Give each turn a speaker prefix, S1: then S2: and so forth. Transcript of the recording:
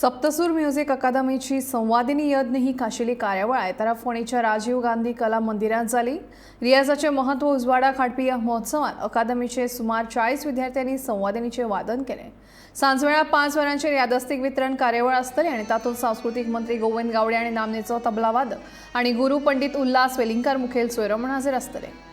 S1: Saptasur music अकादमीची संवादिनी यज्ञ ही खाशेली कार्यावळ आयतारा फोंडेच्या राजीव गांधी कला मंदिरांत जाली. रियाजाचें म्हत्व उजवाडाक हाडपी ह्या महोत्सवात अकादमीचे सुमार 40 विद्यार्थ्यांनी संवादिनीचें वादन केलें. सांजवेळा 5 वरांचेर यादस्तीक वितरण कार्यावळ आसतली आनी तातूंत सांस्कृतीक मंत्री गोविंद गावडे आनी नामनेचो तबला वादक आनी गुरू पंडित उल्हास वेलिंगकार मुखेल सोयरो म्हूण हाजीर आसतले.